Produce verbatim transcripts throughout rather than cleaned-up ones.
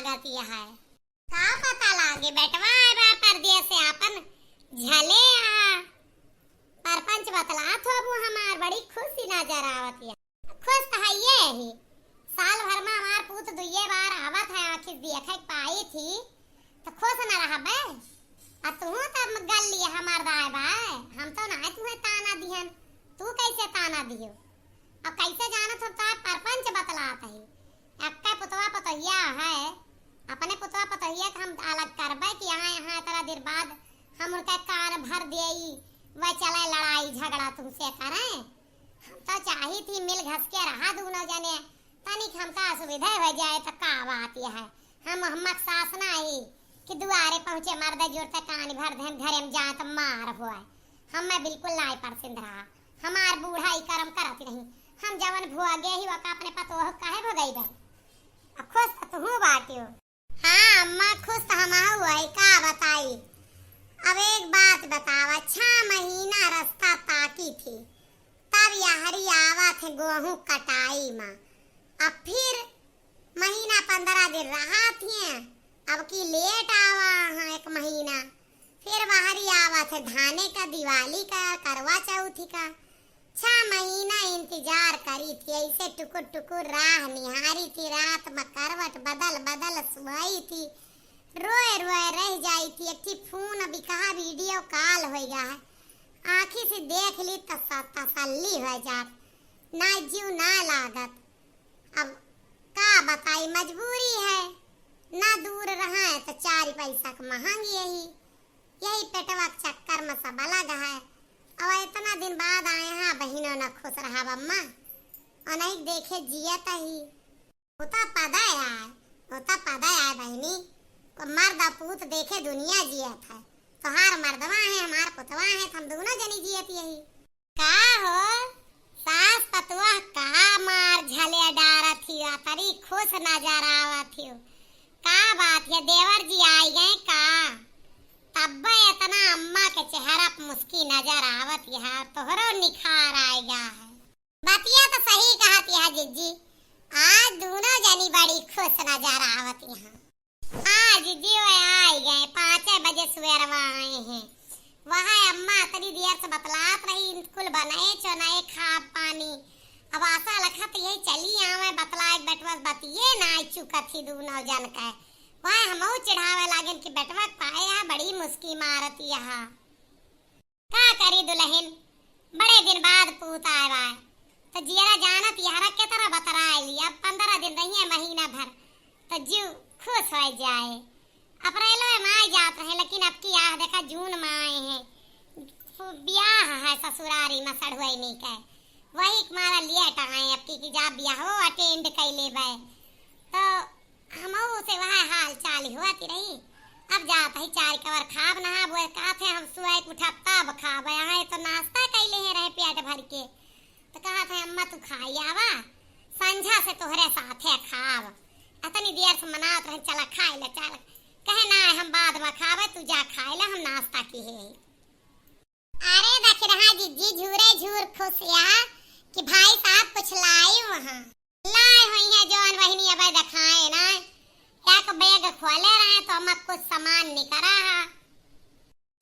लागत यह है। का पता लागे, बेटवा आए बा परदेस से, आपन झले आ। परपंच बतलात होबू हमार, बड़ी खुशी नजर आवत या। खुश त हइये ही। साल भर में हमार पूत दुइये बार आवत है, आँखी से देखे के पाई थी, त खुश न रहबे? आ तू तब गल लिए हमार दाए बाए, हम तो ना तुहे ताना दिहन, तू कैसे ताना दियो? अब कैसे जानत हो, तोहार परपंच बतलात ही। अक्के पुतवा पतोहिया है, अपने पुतवा पतोहिया के हम अलग करबे कि यहाँ, यहाँ इतना देर बाद हम उनका कान भर देई, वह चले लड़ाई झगड़ा तुमसे करें। हम तो चाही थी मिल घस के रहा दूनो जने, तनिक हमका असुविधा हो जाए तो का बात यह है। हम, हम सास ना ही कि दुआरे पहुँचे मर्द जुरते कान भर देन, घरे में जाए तो मार होए। हम मैं बिल्कुल नाई परसिंद रहा, हमार बूढ़ा ई करम करत नहीं। हम जवन भोगे ही वका अपने पतोह काहे भोगई बे? अब खुश तो तू बाटियो। हाँ अम्मा, खुश त हमहू है, का बताई। अब एक बात बतावा, छह महीना रास्ता ताकी थी, तब यहरी आवत है गोहूँ कटाई मा। अब फिर महीना पंद्रह दिन रहा थी, अब की लेट आवा हाँ एक महीना। फिर वहरी आवत है धाने का, दिवाली का, करवा चौथी का। छह महीना इंतजार करी थी, ऐसे टुकुर टुकुर राह निहारी थी, रात में करवट बदल बदल सोई थी, रोए रोए रह जाई थी। एक ठे फोन अभी कहा वीडियो कॉल होइगा है, आँखी से देख ली त तसल्ली हो जात, ना जीव ना लागत। अब का बताई, मजबूरी है, ना दूर रहा है तो चार पैसा क महंग यही, यही पेटवा के चक्कर में सब अलग है। अब इतना दिन बाद आए हैं बहिनों, ना खुश रहा अम्मा, और नहीं देखे जियत ही। होता पदा आए, होता पदा आए बहिनी, को मर्द और पूत देखे दुनिया जियत है। तोहार मर्दवा है, हमार पुतवा है, हम दोनों जनी जियत यही। का हो सास पतोह का मार झले डारत हियो, तरी खुश नजर आवत हियो। का बात है, देवर जी आई गए का? तब्बे इतना अम्मा के चेहरा पे मुस्की नजर आवत है, तोहरो निखार आएगा है। बतिया तो सही कहत है जिज्जी, आज दोनों जनी बड़ी खुश नजर आवत है। हाँ जिज्जी, वे आई गए, पाँचे बजे सुबेरवा आए हैं। वह अम्मा अतनी देर से बतलात रही, कुल बनाए चोनाए खाब पानी। अब आशा लखत यही चली आवे, बतलाए के बेटवा से बतिये ना आई चुकत ही दोनों जन के। वह हमहू चिढ़ावे लागेन कि बेटवा के पाए यहाँ बड़ी मुस्की मारत यहाँ। का करी दुलहिन, बड़े दिन बाद पूत आए बाय, तो जियरा जानत यहरा के तरह बतराए ली। अब पंद्रह दिन रहिए महीना भर, तो जीव खुश हो जाए। अप्रैलो में आए जात रहे, लेकिन अब की आह देखा जून में आए हैं। बियाह है ससुरारी में सढ़ुआइनी के, वही के मारा लेट आए अब की कि जा बियाहो अटेंड कर लेबे। तो हमहू से वह हाल चाल होती रही। अब जात ही चार कवर खाब नहाब, वह कहत है हम सुबह के उठब तब खाब। यहाँ तो नाश्ता कैले हैं रहे पेट भर के, तो कहत है अम्मा तू खाई आवा, संझा से तोहरे साथे खाब। अतनी देर से मनात रहे चला खाए ले चल, कहे ना हम बाद में खाबे, तू जा खाए ले, हम नाश्ता की है। अरे दखिनहा जिज्जी झूरे झूर खुश या कि भाई साहब कुछ लाई वहाँ। लाई हुई है जौन बहिनी अबे दिखाए ना, एक बैग खोले रहे तो हम कुछ सामान निकरा है।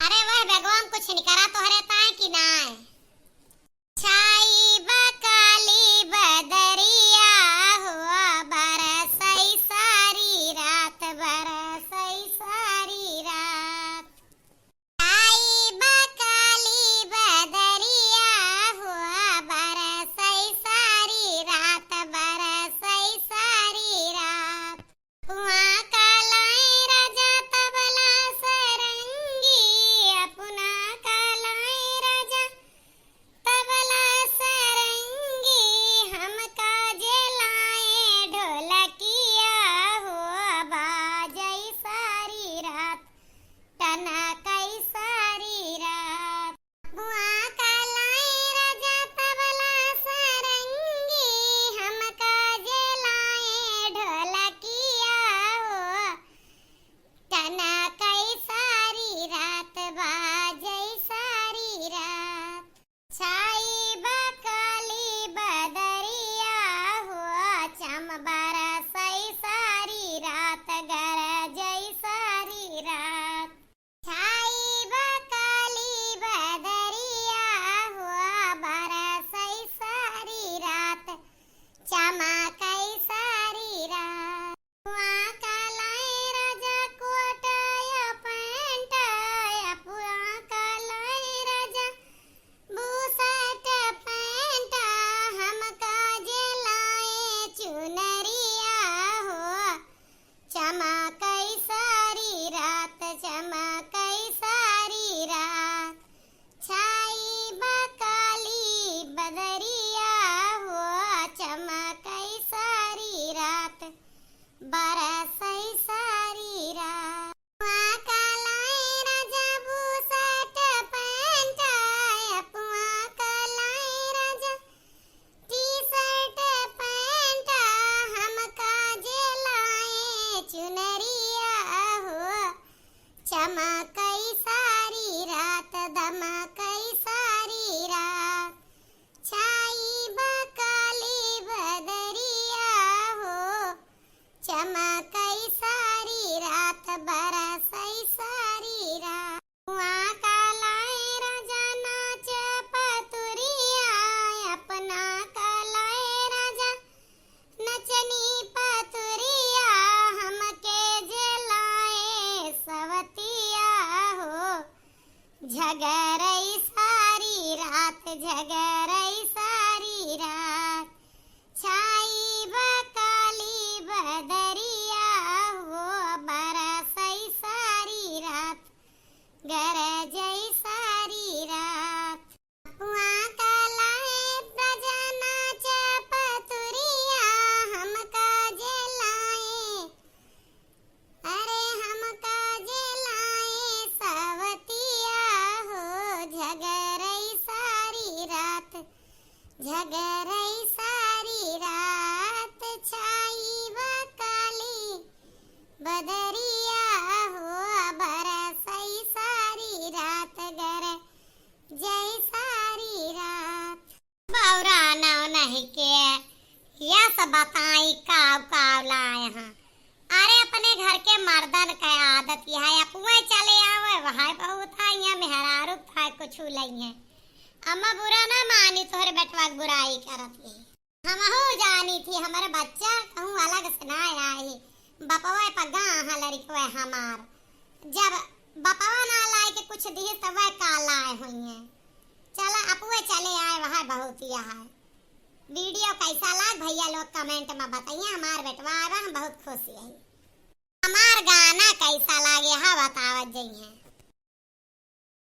अरे वह बैगवा में कुछ निकरा तोहरे ताए कि नाय? छाई बकाली बदरिया हुआ बरसई सारी रात, बरसई सारी रात। आई बा काली बदरिया हुआ बरसई सारी रात, बरसई सारी रात। पुआ का लाई राजा तबला सरंगी, अपना का लाई राजा तबला झगरई सारी रात, छाई बा काली बदरिया हो, बरसई सारी रात, गरजई सारी रात। अपुआ का लाए बजना चपतुरिया, हमका जे लाए, अरे हमका जे लाए सवतिया हो, झगरई सारी रात, झगरई सारी रात, छाई बा काली बदरिया हो, बरसई सारी रात, गरजई सारी रात। बौरा नौ नहीं के, यस बताई काव काव लाए हैं। अरे अपने घर के मर्दन के आदत यह है, अपुए चले आवे, वह बहुत है, यहाँ मेहरारू था कुछ लई है। अम्मा बुरा ना मानी, तोहरे बेटवा के बुराई करत है। हमहू जानी थी, हमारे बच्चा कहूँ अलग से ना आई, बपवे पगा हाँ लड़कवे हमार। जब बपवा ना लाए के कुछ दिए, तब वह का लाए हुई हैं। चला अपुए चले आए, वह बहुत ही है। वीडियो कैसा लाग भैया लोग comment में बताइए। हमार बेटवा आवा, हम बहुत खुश है। हमार गाना कैसा लागे हा बतावत जइहे।